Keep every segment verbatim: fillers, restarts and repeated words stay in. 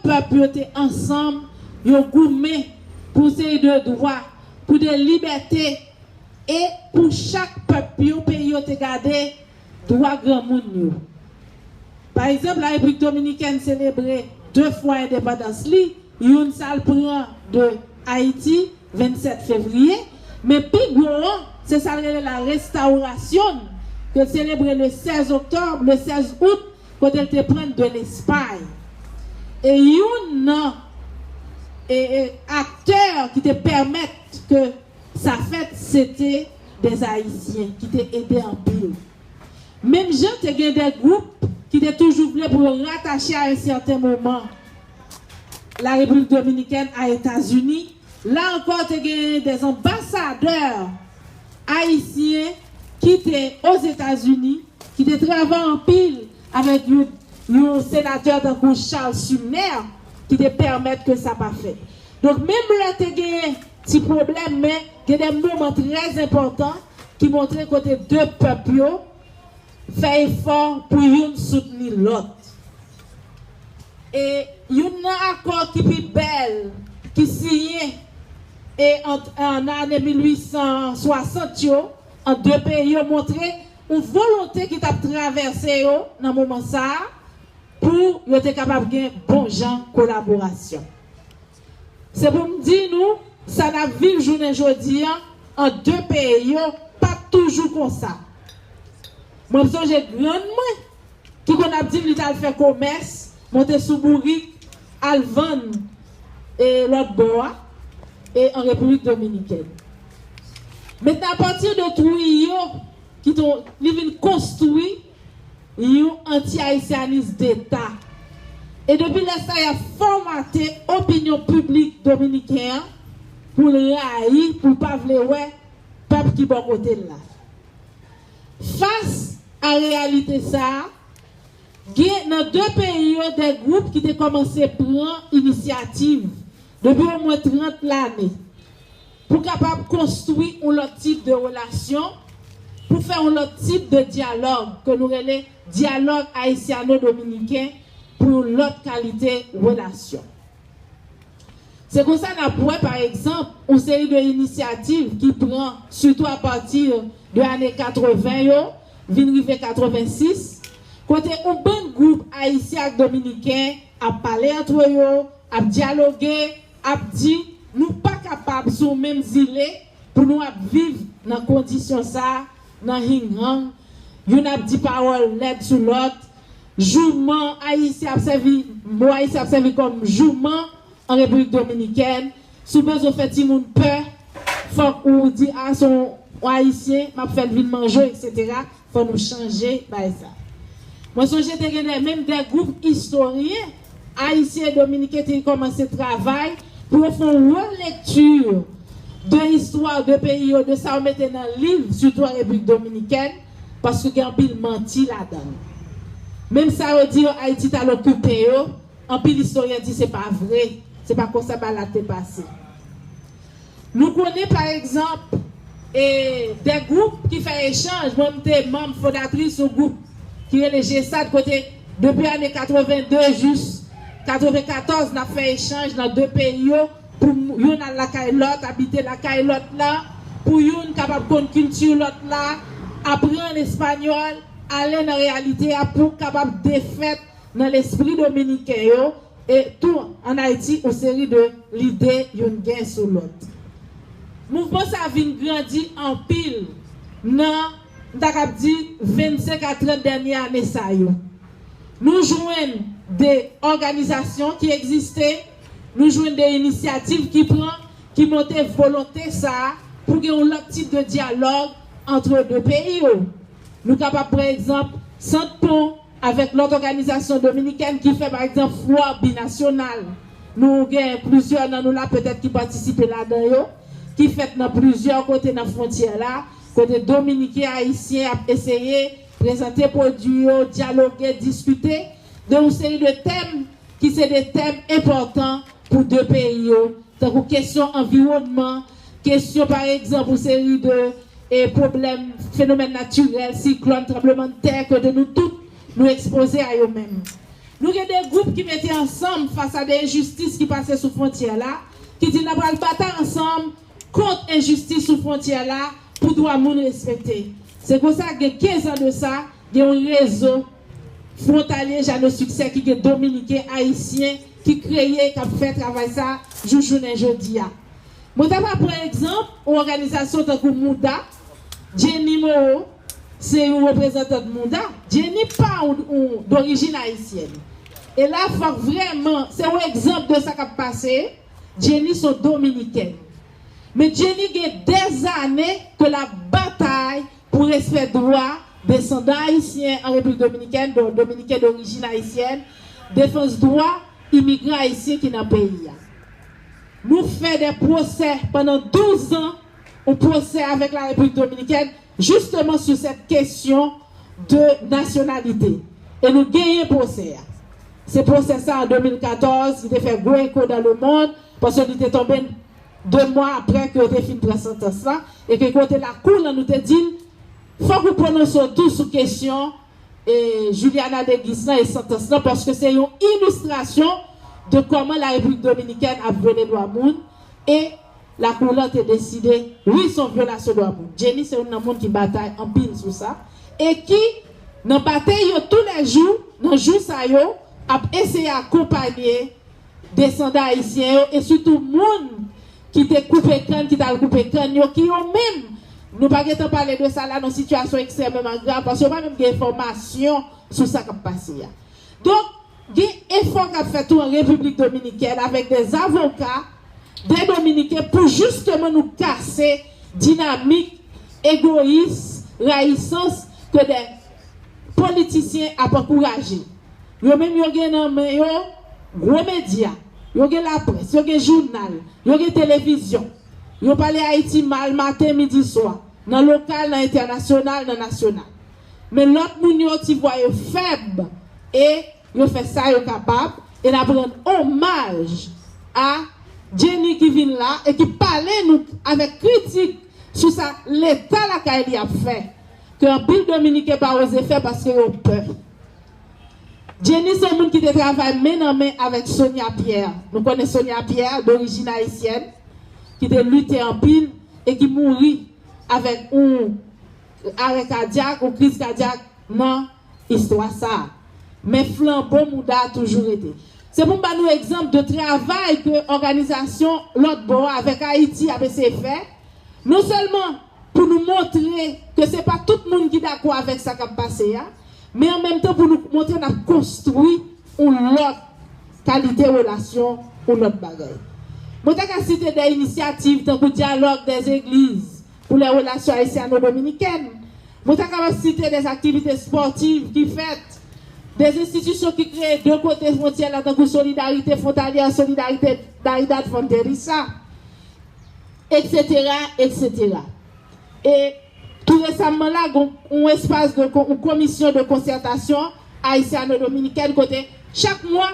pèp yo te ansanm, yo goumen pou seri de dwa, pou de libète, e pou chak pèp yo, peyi yo te gade dwa granmoun yo. Pa egzanp, Larepiblik Dominikèn selebre de fwa endepandans li, youn sa l pran de Ayiti, vennsèt fevriye, men pi gwo an, se sa l rele la Restauración, ke l selebre le sèz oktòb, le sèz out, kote l te pran de Lespay. E youn nan e, e, aktè ki te pèmèt ke sa fèt, se te de Ayisyen ki te ede anpil. Menm jan te gen de gwoup ki te toujou vle pou yo ratache a yon sèten moman Larepiblik Dominikèn a Etazini, la ankò te gen de anbasadè ayisyen ki te Ozetazini, ki te travay anpil avèk yon, yon senatè tankou Charles Sumner, ki te pèmèt ke sa pa fèt. Donk, menm lè te gen ti pwoblèm, men gen de moman trè enpòtan ki montre kote de pèp yo fè efò pou youn soutni lòt. E youn nan akò ki pi bèl ki siyen e ant, an ane mil uit san swasant yo, ant de peyi yo montre yon volonte ki t ap travèse yo nan moman sa a, pou yo te kapab gen bon jan kolaborasyon. Se pou m di nou, sa n ap viv jounen jodi a, ant de peyi yo, pa t toujou konsa. Mwen sonje grann mwen, ki konn ap di m li t al fè komès, monte sou bourik, al vann, e lòt bò a, e an Repiblik Dominikèn. Mentnan, apati de Trujillo, ki tou, li vin konstwi yon anti-ayisyanis deta. E depi lè sa, y ap fòmate opinyon piblik dominiken an pou l rayi, pou l pa vle wè pèp ki bò kote l la. Fas a reyalite sa a, gen nan de peyi yo de gwoup ki te kòmanse pran inisyativ depi omwen trant lane pou kapab konstwi yon lòt tip de relasyon, pou fè yon lòt tip de dyalòg ke nou rele dyalòg ayisyano-dominiken pou yon lòt kalite relasyon. Se konsa n ap wè, pa egzanp, yon seri de inisyativ ki pran, sitou apati de ane katreven yo, vin rive katrevensis, kote yon bann gwoup ayisyen ak dominiken ap pale antre yo, ap dyaloge, ap di, nou pa kapab sou menm zile pou nou ap viv nan kondisyon sa, nan hing-hang, youn ap di pawòl lèd sou lòt, jouman, ayisyen ap sèvi, mo ayisyen ap sèvi kòm jouman an Repiblik Dominikèn. Si w bezwen fè timoun pè, fòk ou di, a, se yon ayisyen, m ap fè l vin manje w, etsetera. Fò nou chanje bagay sa. Mwen sonje te gen de, menm de gwoup istoryen ayisyen e dominiken te kòmanse travay pou yo fè yon relekti de istwa de peyi yo, de sa yo mete nan liv, sitou an Repiblik Dominikèn, paske gen anpil manti ladan l. Menm sa yo di yo, Ayiti t al okipe yo, anpil istoryen di se pa vre, se pa konsa bagay la te pase. Nou konnen, pa egzanp, e, de gwoup ki fè echanj. Mwen, m te manm fondatris yon gwoup ki rele GESAD, kote depi ane katreven de jis katreven katòz, n ap fè echanj nan de peyi yo, pou m-, youn al lakay lòt, abite lakay lòt la, pou youn kapab konn kilti lòt la, aprann espanyòl, ale nan reyalite a pou kapab defèt nan lespri dominiken yo, e tou an Ayiti, yon seri de lide youn gen sou lòt. Mouvman sa vin grandi anpil nan, m ta kab di, vennsenk a trant dènye ane sa yo. Nou jwenn de òganizasyon ki egziste, nou jwenn de inisyativ ki pran, ki montre volonte sa a pou gen yon lòt tip de dyalòg antre de peyi yo. Nou kapab pran egzanp Sant Pon avèk lòt òganizasyon dominikèn ki fè, pa egzanp, fwa binasyonal. Nou gen plizyè nan nou la petèt ki patisipe ladan yo, ki fèt nan plizyè kote nan fwontyè la, kote dominiken, ayisyen ap eseye prezante pwodui yo, dyaloge, diskite de yon seri de tèm ki se de tèm enpòtan pou de peyi yo, tankou kesyon anviwònman, kesyon, pa egzanp, yon seri de, e, pwoblèm, fenomèn natirèl, siklòn, tranblemanntè, kote nou tout, nou ekspoze a yo menm. Nou gen de gwoup ki mete ansanm fas a de enjistis ki pase sou fwontyè la, ki di n ap al batay ansanm kont enjistis sou fwontyè la pou dwa moun respekte. Se konsa, gen kenz an de sa, gen yon rezo fwontalye Jano Siksè ki gen Dominiken, Ayisyen ki kreye, k ap fè travay sa jouk jounen jodi a. Mwen ta va pran egzanp yon òganizasyon tankou Mouda, Jenny Moreau, se yon reprezantant Mouda. Jenny pa yon, yon dorijin ayisyèn. E la, fòk vrèman, se yon egzanp de sa k ap pase. Jenny se yon Dominikèn. Men Jenny gen dèzane ke l ap batay pou respè dwa desandan ayisyen an Repiblik Dominikèn, do-, Dominiken dorijin ayisyèn, defans dwa imigran ayisyen ki nan peyi a. Nou fè de pwosè pandan douz an, yon pwosè avèk la Repiblik Dominikèn, jisteman sou sèt kesyon de nasyonalite. E nou genyen pwosè a. Se pwosè sa an de mil katòz, li te fè gwo eko dans le monde, paske li te tonbe de mwa apre ke yo te fin pran santans lan, e ke kote lakou lan nou te di l, fòk ou pwononse w tou sou kesyon e Juliana Deguis lan e santans lan, paske se yon ilistrasyon de kòman la Repiblik Dominikèn ap vyole dwa moun, e lakou lan te deside, wi, se yon vyolasyon dwa moun. Jenny se youn nan moun ki batay anpil sou sa, e ki, nan batay yo toulejou, nan jou sa yo, ap eseye akonpanye desandan ayisyen yo, e sitou moun ki te koupe kann, ki t al koupe kann yo, ki yo menm, nou pa gentan pale de sa la, nan sitiyasyon ekstrèmeman grav, paske yo pa menm gen enfòmasyon sou sa k ap pase a. Donk, gen efò k ap fèt tou an Repiblik Dominikèn avèk de avoka, de Dominiken pou jisteman nou kase dinamik egoyis, rayisans ke de politisyen ap ankouraje. Yo menm yo gen nan men yo gwo medya, yo gen laprès, yo gen jounal, yo gen televizyon. Yo pale Ayiti mal maten, midi, swa, nan lokal, nan entènasyonal, nan nasyonal. Men lòt moun yo, ti vwa yo fèb e yo fè sa yo kapab, e n ap rann omaj a Jenny ki vin la e ki pale nou avèk kritik sou sa Leta lakay li ap fè, ke anpil Dominiken pa oze fè paske yo pè. Jenny se yon moun ki te travay men nan men avèk Sonia Pierre. Nou konnen Sonia Pierre, dorijin ayisyèn, ki te lite anpil e ki mouri avèk yon arè kadyak, yon kriz kadyak nan istwa sa a. Men flanbo Mouda a toujou rete. Se pou m ba nou egzanp de travay ke òganizasyon lòt bò a avèk Ayiti ap eseye fè, non sèlman pou nou montre ke se pa tout moun ki dakò avèk sa k ap pase a, men an menm tan pou nou montre n ap konstwi yon lòt kalite relasyon, yon lòt bagay. Mwen ta ka site de inisyativ tankou Dialogue des Églises pour les relations haïtiano-dominicaines. Mwen ta kapab site de aktivite spòtiv ki fèt, de enstitisyon ki kreye de kote fwontyè la, tankou Solidarité Frontalière, Solidarité Navidad Fronteriza, etsetera, etsetera. E tou resaman la, gon yon espas de ko-, yon komisyon de konsètasyon ayisyano-dominikèn kote chak mwa,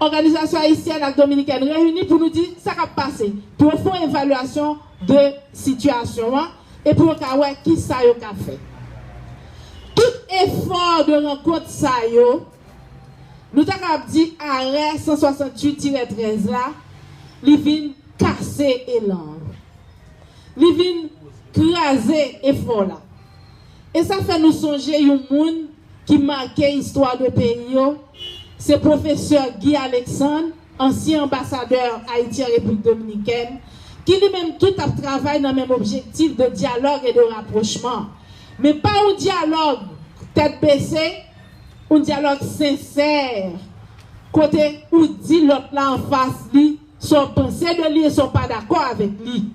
òganizasyon ayisyèn ak dominikèn reyini pou nou di sa k ap pase, pou yo fè yon evalyasyon de sitiyasyon an e pou yo ka wè ki sa yo ka fè. Tout efò de rankont sa yo, nou ta kapab di arè san swasanntuit tirè trèz la, li vin kase elan an. Li vin kraze efò la. E sa fè nou sonje yon moun ki make istwa de peyi yo, se pwofesè Guy Alexandre, ansyen anbasadè Ayiti an Repiblik Dominikèn, ki li menm tou t ap travay nan menm objektif de dyalòg e de rapwochman. Men pa yon dyalòg tèt bese, yon dyalòg sensè, kote ou di lòt la anfas li sa w panse de li e sa w pa dakò avèk li.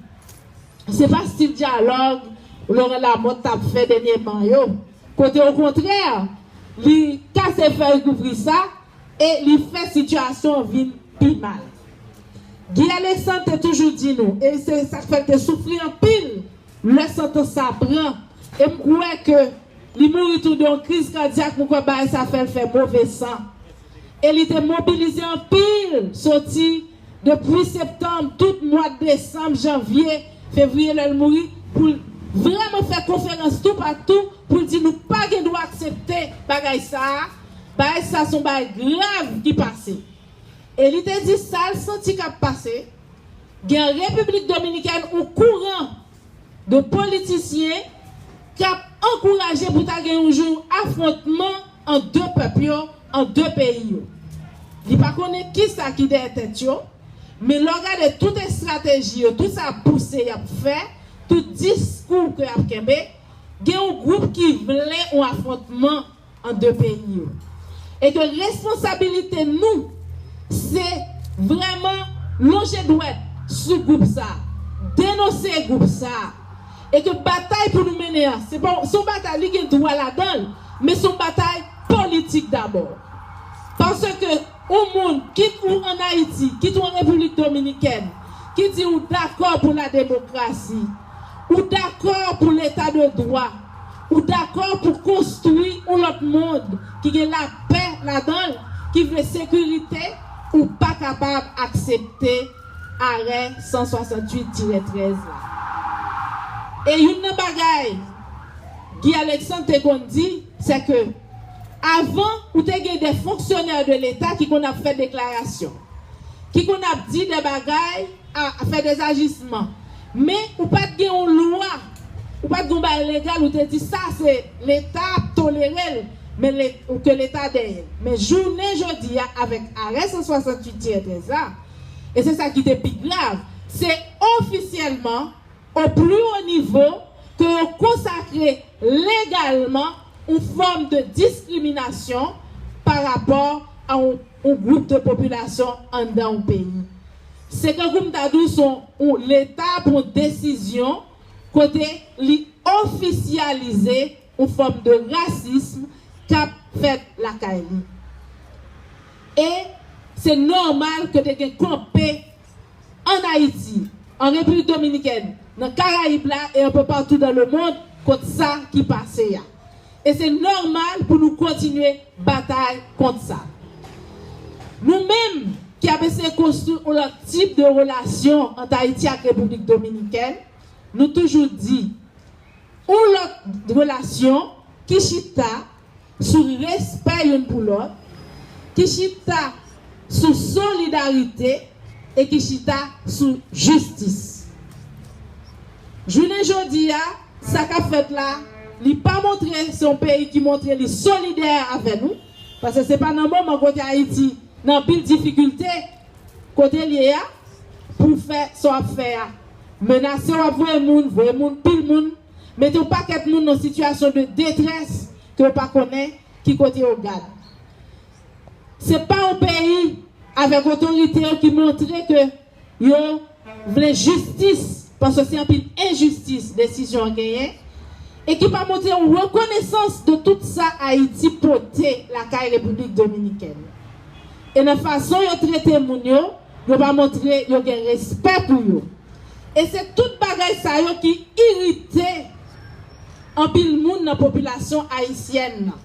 Se pa stil dyalòg Laurent Lamothe t ap fè dènyèman yo, kote okontrè, li kase fèy kouvri sa e li fè sitiyasyon an vin pi mal. Guy Alexandre te toujou di nou, e se sa k fè l te soufri anpil lè santans sa pran, e m kwè ke li mouri tou de yon kriz kadyak, mwen kwè bagay sa fè l fè move san. E li te mobilize anpil, soti depi septanm, tout mwa desanm, janvye, fevriye, lè l mouri, pou l vrèman fè konferans toupatou, pou l di nou pa gen dwa aksepte bagay sa a, Bagay sa se yon bagay grav ki pase. E li te di sa l santi k ap pase. Gen Repiblik Dominikèn yon kouran de politisyen k ap ankouraje pou ta gen yon jou afwontman ant de pèp yo, ant de peyi yo. Li pa konnen kisa ki dèyè tèt yo, men lè w gade tout estrateji yo, tout sa y ap pouse, y ap fè, tout diskou ke y ap kenbe, gen yon gwoup ki vle yon afwontman ant de peyi yo. E ke responsabilite nou, se vrèman lonje dwèt sou gwoup sa, denonse gwoup sa, e ke batay pou nou mennen an, se pa, se yon batay, li gen dwa ladan l, men se yon batay politik dabò. Paske yon moun, kit ou ann Ayiti, kit ou an Repiblik Dominikèn, ki di ou dakò pou la demokrasi, ou dakò pou leta de dwa, ou dakò pou konstwi yon lòt mond ki gen lapè ladan l, ki vle sekirite, ou pa kapab aksepte arè san swasanntuit tirè trèz la. E youn nan bagay Guy Alexandre te konn di, se ke avan, ou te gen de fonksyonè de leta ki konn ap fè deklarasyon, ki konn ap di de bagay, a, a fè de ajisman. Men, ou pa t gen yon lwa, ou pa t gen yon bagay legal, ou te di sa se leta ap tolere l, men le, ou ke leta dèyè l. Men jounen jodi a, avèk arè san swasanntuit tirè trèz la, e se sa ki te pi grav, se ofisyèlman, o pli wo nivo, ke yo konsakre legalman yon fòm de diskriminasyon pa rapò a yon, yon gwoup de popilasyon anndan yon peyi. Se tankou m ta di w, se yon, yon leta pran desizyon kote li ofisyalize yon fòm de rasism k ap fèt lakay li. E se nòmal ke te gen kanpe ann Ayiti, an Repiblik Dominikèn, nan Karayib la e un peu partout dans le monde kont sa ki pase a. E se nòmal pou nou kontinye batay kont sa. Nou menm ki ap eseye konstwi yon lòt tip de relasyon ant Ayiti ak Repiblik Dominikèn, nou toujou di, yon lòt relasyon ki chita sou respè youn pou lòt, ki chita sou solidarite e ki chita sou jistis. Jounen jodi a, sa k ap fèt la, li pa montre se yon peyi ki montre li solidè avè nou, paske se pa nan moman kote Ayiti nan anpil difikilte, kote l ye a, pou fè sa w ap fè a. Menase w ap voye moun, voye moun, pil moun, mete yon pakèt moun nan sitiyasyon de detrès ke yo pa konnen ki kote yo gad. Se pa yon peyi avèk otorite yo ki montre ke yo vle jistis, paske se anpil enjistis desizyon an genyen, e ki pa montre yon rekonesans de tout sa Ayiti pote lakay Repiblik Dominikèn. E nan fason yo trete moun yo, yo pa montre yo gen respè pou yo. E se tout bagay sa yo ki irite anpil moun nan popilasyon ayisyèn nan.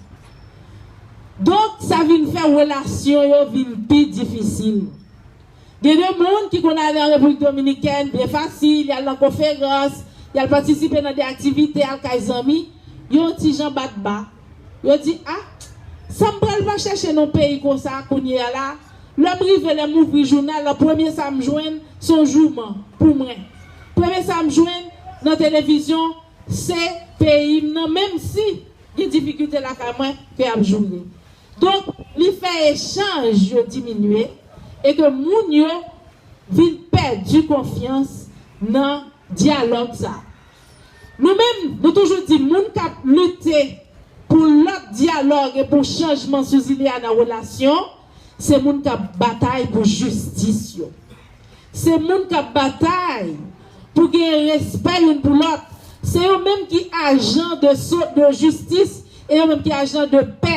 Donk, sa vin fè relasyon yo vin pi difisil. Gen de moun ki konn ale an Repiblik Dominikèn byen fasil, y al nan konferans, y al patisipe nan de aktivite, al kay zanmi, yo yon ti jan bat ba. Yo di, a, sa m pral va chèche nan peyi konsa kounye a la, lè m rive, lè m ouvri jounal la, premye sa m jwenn, se yon jouman pou mwen. Premye sa m jwenn nan televizyon, se peyi m nan, menm si gen difikilte lakay mwen ke y ap joure. Donk, li fè echanj yo diminye e ke moun yo vin pèdi konfyans nan dyalòg sa. Nou menm, nou toujou di moun k ap lite pou lòt dyalòg e pou chanjman sou zile a nan relasyon, se moun k ap batay pou jistis yo. Se moun k ap batay pou gen respè youn pou lòt. Se yo menm ki ajan de so, de jistis e yo menm ki ajan de pè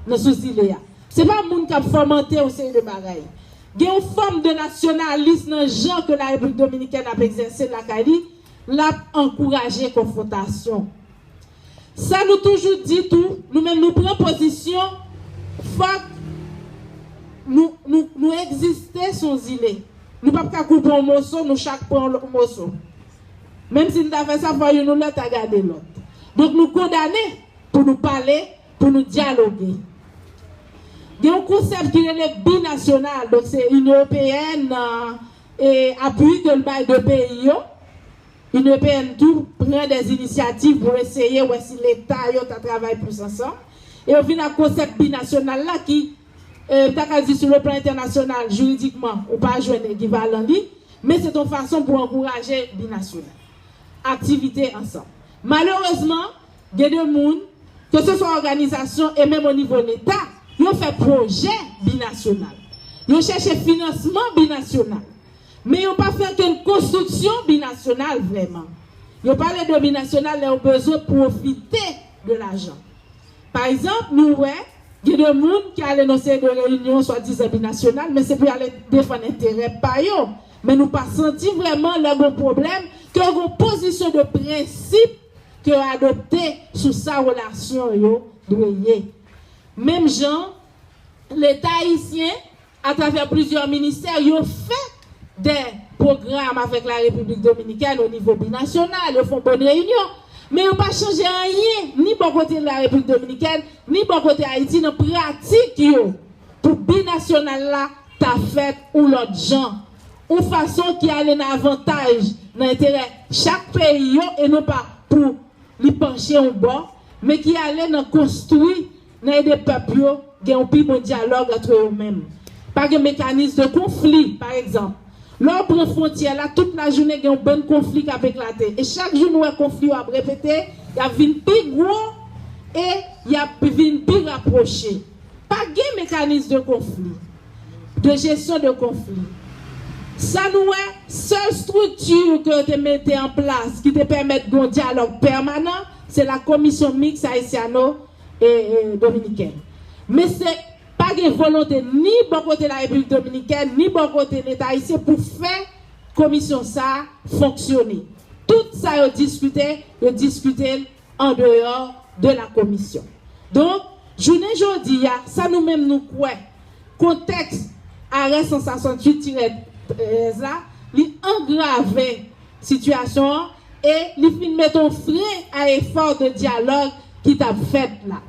nan sou zile a. Se pa moun k ap fòmante yon seri de bagay. Gen yon fòm de nasyonalis nan jan ke la Repiblik Dominikèn ap egzèse lakay li, l ap ankouraje konfwontasyon. Sa nou toujou di tou, nou menm nou pran pozisyon, fòk nou, nou, nou egziste sou yon zile. Nou p ap ka koupe yon moso, nou chak pran yon lòt moso. Menm si n ta fè sa, fò youn ou lòt ta gade lòt. Donk nou kondane pou nou pale, pou nou dyaloge. Gen yon konsèp ki rele binasyonal, donk se Inyon Ewopeyèn, e apui ke l bay de peyi yo. Inyon Ewopeyèn tou pran de inisyativ pou eseye wè si leta yo ta travay plis ansanm. E yo vin ak konsèp binasyonal la ki, e, ta ka di sou le plan entènasyonal, jiridikman, ou pa jwenn ekivalan li, men se yon fason pou ankouraje binasyonal. Aktivite ansanm. Malerezman, gen de moun, ke se swa òganizasyon e menm o nivo leta, yo fè pwojè binasyonal. Yo chèche finansman binasyonal. Men yo pa fè okenn konstriksyon binasyonal vrèman. Yo pale de binasyonal lè yo bezwen pwofite de lajan. Pa egzanp, nou wè, gen de moun ki ale nan seri de reyinyon swadizan binasyonal, men se pou y ale defann enterè pa yo. Men nou pa santi vrèman lè gen pwoblèm, ke gen pozisyon de prensip ke yo adopte sou sa relasyon yo dwe ye. Menm jan, Leta ayisyen, atravè plizyè ministè, yo fè de pwogram avèk la Repiblik Dominikèn o nivo binasyonal, yo fè yon bòn reyinyon. Men yo pa chanje anyen, ni bò kote la Repiblik Dominikèn, ni bò kote Ayiti, nan pratik yo, pou binasyonal la ta fèt yon lòt jan. Yon fason ki ale nan avantaj, nan enterè chak peyi yo, e non pa pou li panche yon bò, men ki ale nan konstwi, nan ede pèp yo gen yon pi bon dyalòg antre yo menm. Pa gen mekanis de konfli, pa egzanp. Lè w pran fwontyè la, tout lajounen gen yon bann konfli k ap eklate. E chak jou nou wè konfli yo ap repete, y ap vin pi gwo e y ap vin pi rapwoche. Pa gen mekanis de konfli, de jesyon de konfli. Sa nou wè, sèl estrikti ke yo te mete an plas ki te pèmèt gen yon dyalòg pèmanan, se la Commission Mixte Haitiano e, e Dominicaine. Men se pa gen volonte ni bò kote la Repiblik Dominikèn, ni bò kote Leta ayisyen pou fè komisyon sa a fonksyone. Tout sa yo diskite, yo diskite l andeyò de la komisyon. Donk, jounen jodi a, sa nou menm nou kwè, kontèks arè san swasanntuit tirè trèz la, li angrave sitiyasyon an e li fin mete yon fren a efò de dyalòg ki t ap fèt la.